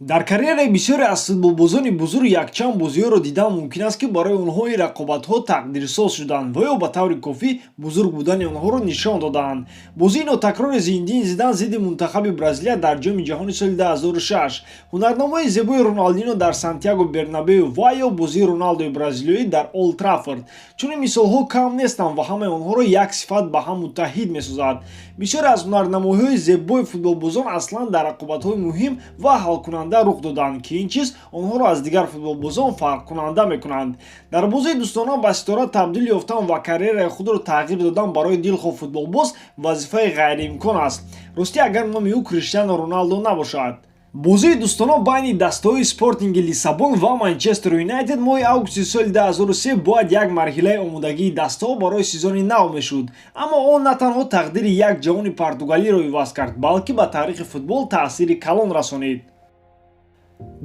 Дар карьераи бисёре аз футболбозони бузург якчанд бозиҳоро дидан мумкин аст, ки барои онҳо ин рақобатҳо тақдирсоз шуданд ва ё ба таври кофӣ бузург будани онҳоро нишон додаанд. Бозии нотакрори Зинедин Зидан зидди мунтахаби Бразилия дар Ҷоми ҷаҳони соли 2006, ҳунарнамои зебои Роналдино дар Сантьяго Бернабеу ва ё бозии Роналдои бразилиёӣ дар Олд Траффорд. Чунин мисолҳо кам нестанд ва ҳамаи онҳоро як сифат ба ҳам муттаҳид месозад. Бисёре аз ҳунарнамоиҳои зебои футболбозон аслан дар рақобатҳои муҳим ва ҳалкунанда рух доданд, ки ин чиз онҳоро аз дигар футболбозон фарқкунанда мекунанд. Дар бозии дӯстона ба ситора табдил ёфтан ва карьераи худро тағйир додан барои дилхоҳ футболбоз вазифаи ғайриимкон аст, ростӣ, агар номи ӯ Криштиану Роналдо набошад. Бозии дӯстона байни дастаҳои Спортинги Лиссабон ва Манчестер Юнайтед моҳи августи соли 2003 бояд як марҳилаи омодагии дастаҳо барои сезони нав мешуд, аммо он на танҳо тақдири як ҷавони португалиро иваз кард, балки ба таърихи футбол таъсири калон расонид.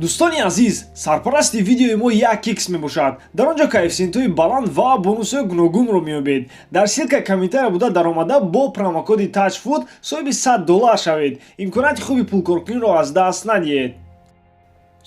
Дӯстони азиз, сарпарасти видеои мо 1x мебошад. Дар он ҷо коэффисиентҳои баланд ва бонусҳои гуногунро меёбед. Дар ссылка комментария буда даромада, бо промокоди TAJFOOT соҳиби 100 доллар шавед. Имконияти хуби пулкоркуниро аз даст надиҳед.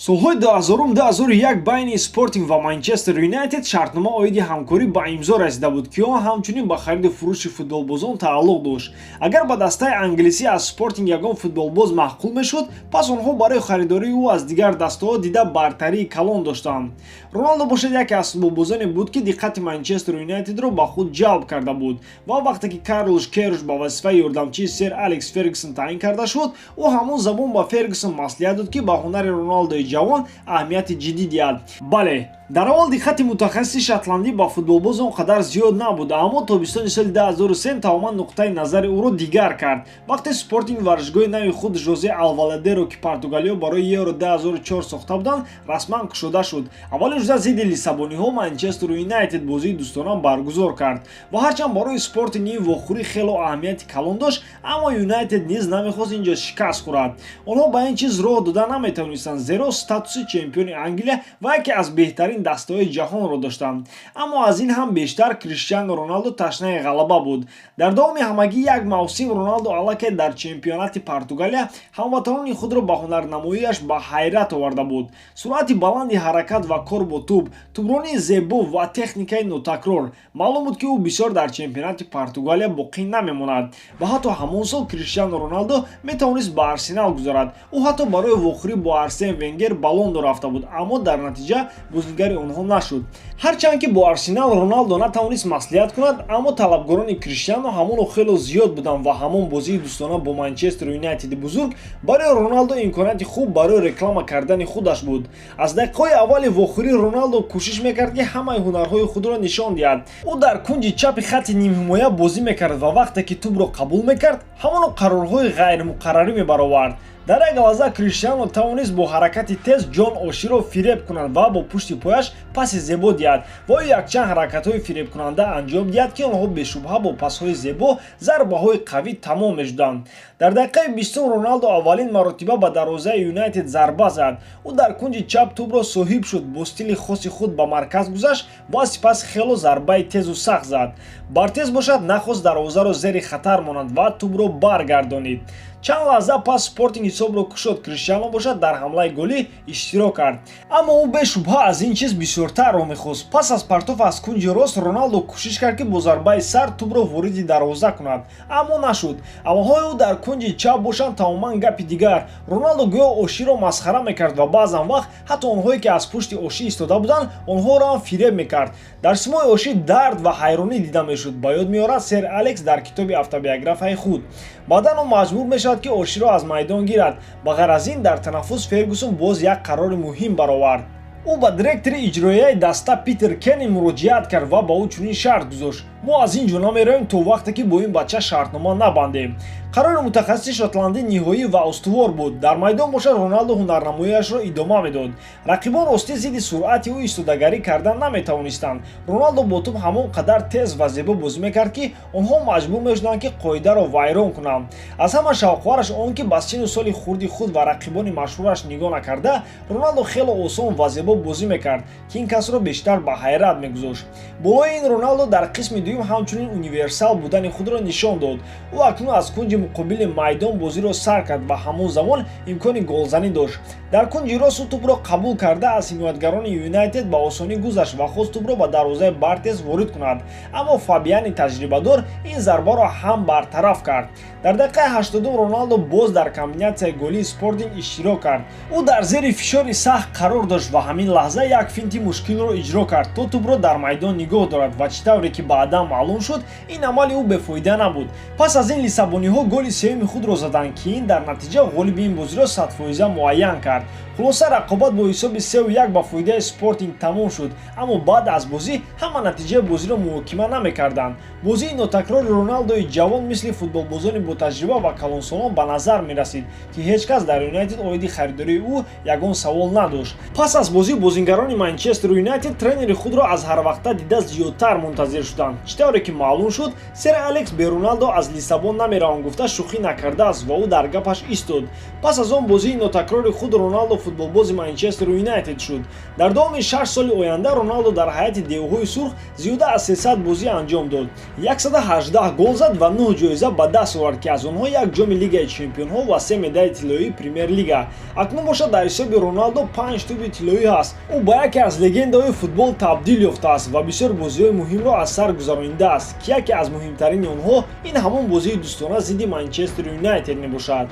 Солҳои 2000-2001 байни Спортинг ва Манчестер Юнайтед шартнома оиди ҳамкорӣ ба имзо расида буд, ки он ҳамчунин ба хариду фурӯши футболбозон тааллуқ дошт. Агар ба дастаи англисӣ аз Спортинг ягон футболбоз маъқул мешуд, пас онҳо барои харидории ӯ аз дигар дастаҳо дида бартарии калон доштанд. Роналдо бошад, яке аз футболбозоне буд, ки диққати Манчестер Юнайтедро ба худ ҷалб карда буд, ва вақте ки Карлош Кейрош ба вазифаи ёрдамчии сер Алекс Фергюсон таъин карда шуд, ӯ ҳамон замон ба Фергюсон маслиҳат дод, ки ба ҳунари Роналдои ҷавон аҳамияти ҷиддӣ диҳад. Бале, дар аввал диққати мутахассиси шотландӣ ба футболбоз он қадар зиёд набуд, аммо тобистони соли 2003 тамоман нуқтаи назари ӯро дигар кард, вақте Спортинг варзишгоҳи нави худ Жозе Алваладеро, ки португалиҳо барои Евро 2004 сохта буданд, расман кушода шуд. Аввалин шуда зидди лиссабониҳо Манчестер Юнайтед бозии дӯстона баргузор кард ва ҳарчанд барои Спортинг ин вохӯрӣ хело аҳамияти калон дошт, аммо Юнайтед низ намехост инҷо шикаст хӯрад. Онҳо ба ин чиз роҳ дода наметавонистанд, зеро статуси чемпиони Англия ва яке аз беҳтарин дастаҳои ҷаҳонро доштанд. Аммо аз ин ҳам бештар Криштиану Роналдо ташнаи ғалаба буд. Дар давоми ҳамагӣ як мавсим Роналдо аллакай дар чемпионати Португалия ҳамватанони худро ба ҳунарнамоиаш ба ҳайрат оварда буд: суръати баланди ҳаракат ва кор бо тӯб, тӯбронии зебо ва техникаи нотакрор. Маълум буд, ки ӯ бисёр дар чемпионати Португалия боқӣ намемонад ва ҳатто ҳамон сол Криштиану Роналдо метавонист ба Арсенал гузарад. Ӯ ҳатто барои вохӯрӣ бо Арсен Венгер ба Лондон рафта буд, аммо дар натиҷа бозигари онҳо нашуд. Ҳарчанд ки бо Арсенал Роналдо натавонист маслиҳат кунад, аммо талабгорони Криштиано ҳамоно хело зиёд буданд ва ҳамон бозии дӯстона бо Манчестер Юнайтеди бузург барои Роналдо имконияти хуб барои реклама кардани худаш буд. Аз дақиқаҳои аввали вохӯрӣ Роналдо кӯшиш мекард, ки ҳамаи ҳунарҳои худро нишон диҳад. Ӯ дар кунҷи чапи хатти нимҳимоя бозӣ мекард ва вақте ки тӯбро қабул мекард, ҳамоно қарорҳои ғайримуқаррарӣ мебаровард. Дар як лаҳза Криштиано тавонист бо ҳаракати тез Ҷон Оширо фиреб кунад ва бо пушти пояш паси зебо диҳад ва ӯ якчанд ҳаракатҳои фиребкунанда анҷом диҳад, ки онҳо бешубҳа бо пасҳои зебо, зарбаҳои қавӣ тамом мешуданд. Дар дақиқаи 20-ум Роналдо аввалин маротиба ба дарвозаи Юнайтед зарба зад. Ӯ дар кунҷи чап тӯбро соҳиб шуд, бо стили хоси худ ба марказ гузашт ва сипас хело зарбаи тезу сахт зад. Бартез бошад, нахост дарвозаро зери хатар монад ва тӯбро баргардонид. Чанд лаҳза пас Спортинг ҳисобро кушод. Криштиано бошад, дар ҳамлаи голӣ иштирок кард, аммо ӯ бешубҳа аз ин чиз бисёртарро мехост. Пас аз партоф аз кунҷи рост Роналдо кӯшиш кард, ки бо зарбаи сар тӯбро вориди дарвоза кунад, аммо нашуд. Амалҳои ӯ дар кунҷи чап бошанд, тамоман гапи дигар. Роналдо гӯё Оширо масхара мекард ва баъзан вақт ҳатто онҳое, ки аз пушти Ошӣ истода буданд, онҳоро ҳам фиреб мекард. Дар симои Ошӣ дард ва ҳайронӣ дида мешуд, ба ёд меорад сер Алекс дар китоби автобиографияи худ. Баъдан ӯ маҷбур мешавад, ки Оширо аз майдон гирад. Ба ғайр аз ин, дар танаффус Фергюсон боз як қарори муҳим баровард. Ӯ ба директори иҷроияи даста Питер Кенни муроҷиат кард ва ба ӯ чунин шарт гузошт: «Мо аз ин ҷо намеравем, то вақте ки бо ин бача шартнома набандем». Қарори мутахассиси шотландӣ ниҳоӣ ва устувор буд. Дар майдон бошад, Роналдо ҳунарнамоиашро идома медод. Рақибон ростӣ зидди суръати ӯ истодагарӣ кардан наметавонистанд. Роналдо бо тӯб ҳамон қадар тез ва зебо бозӣ мекард, ки онҳо маҷбур мешуданд, ки қоидаро вайрон кунанд. Аз ҳама шавқовараш он, ки ба синну соли хурди худ ва рақибони машҳураш нигоҳ накарда, Роналдо хело осон ва зебо бозӣ мекард, ки ин касро бештар ба ҳайрат мегузошт. Болои ин, Роналдо дар қисми дуюм ҳамчунин универсал будани худро нишон дод. Ӯ акнун аз кунҷи муқобили майдон бозиро сар кард ва ҳамон замон имкони голзанӣ дошт. Дар кунҷи рост ӯ тӯбро қабул карда, аз ҳимоятгарони Юнайтед ба осонӣ гузашт ва хост тӯбро ба дарвозаи Бартес ворид кунад, аммо Фабиани таҷрибадор ин зарбаро ҳам бартараф кард. Дар дақиқаи 80-ум Роналдо боз дар комбинатсияи голии Спортинг иштирок кард. Ӯ дар зери фишори сахт қарор дошт ва ҳамин лаҳза як финти мушкилро иҷро кард, то тӯбро дар майдон нигоҳ дорад ва чӣ тавре ки баъдан маълум шуд, ин амали ӯ бефоида набуд. Пас аз ин лиссабониҳо голи сеюми худро заданд, ки ин дар натиҷа ғолиби ин бозиро 100-фоиза муайян кард. Хулоса, рақобат бо ҳисоби 3-1 ба фоидаи Спортинг тамом шуд, аммо баъд аз бозӣ ҳама натиҷаи бозиро муҳокима намекарданд. Бозии нотакрори Роналдои ҷавон мисли футболбозони ботаҷриба ва калонсолон ба назар мерасид, ки ҳеҷ кас дар Юнайтед оиди харидории ӯ ягон савол надошт. Пас аз бозӣ бозингарони Манчестер Юнайтед тренери худро аз ҳарвақта дида зиёдтар мунтазир шуданд. Чӣ тавре ки маълум шуд, сер Алекс бе Роналдо аз Лиссабон намеравам гуфта шӯхӣ накардааст ва ӯ дар гапаш истод. Пас аз он бозии нотакрори худ Роналдо футболбози Манчестер Юнайтед шуд. Дар давоми 6 соли оянда Роналдо дар ҳайати девҳои сурх зиёда аз 300 бозӣ анҷом дод, 118 гол зад ва 9 ҷоиза ба даст овард, ки аз онҳо як ҷоми Лигаи чемпионҳо ва се медали тиллоии Премер-лига. Акнун бошад, дар ҳисоби Роналдо панҷ тӯби тиллоӣ ҳаст. Ӯ ба яке аз легендаҳои футбол табдил ёфтааст ва бисёр бозиҳои муҳимро аз сар гузаронидааст, ки яке аз муҳимтарини онҳо ин ҳамон бозии дӯстона зидди Манчестер Юнайтед мебошад.